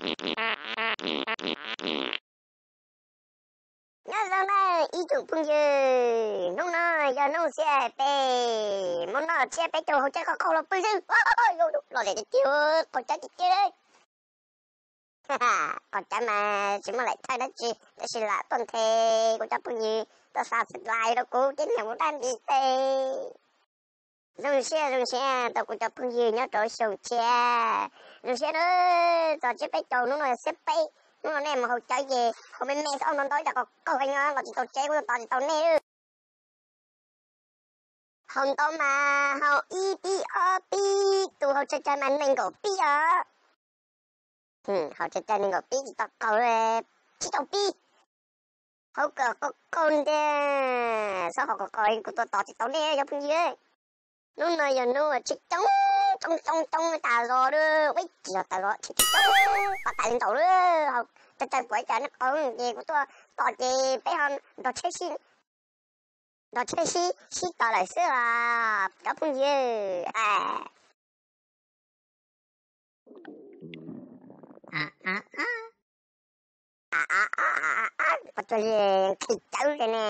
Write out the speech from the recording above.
Nyob zoo nawb ib tsoom phooj ywg, hnub no yog hnub xiab peb, mus noj tsiab peb caug hauv tsev qaug qaug los pw xwb. Los tiag tiag, qaug cawv tiag tiag. Qaug cawv mas tsis muaj lawm thawj dab tsi, tab sis lam tuaj nthe kuv cov phooj ywg tuaj xa subscribe rau kuv thiab niam kuv dab nti tej. Zoo siab zoo siab tau kuv cov phooj ywg nyob rau xyoo tshiab. Zoo siab na, txog tsiab peb caug, hnub no yog xiab peb, hnub no nej mus haus cawv ces haus me me xwb, ntau ntau ib co qaug qaug nyob los tsis tau tsev, kuv tos tsis tau nej. Haus ntau mas haus ib pib ob pib, tus haus tsawg tsawg mas nees nkaum pib os. Haus tsawg tsawg nees nkaum pib tsis tau qaug, tsis tau pib. Haus kom qaug qaug ntiag, txhob haus kom qaug kuv tuaj tos tsis tau nej cov phooj ywg. Hnub no yog hnub uas tsheej coob coob coob coob tas zog lawm, ua tsis yog tas zog, tsheej coob coob tas li ntawd lawm. Haus tsawg tsawg puas ib cas nej qaug ces kuv tuaj tos ces peb ho nrog tsheb sib, nrog tsheb sib sib tos lawm xwb os cov phooj ywg. Pos tsuas li nqhis cawv li ne.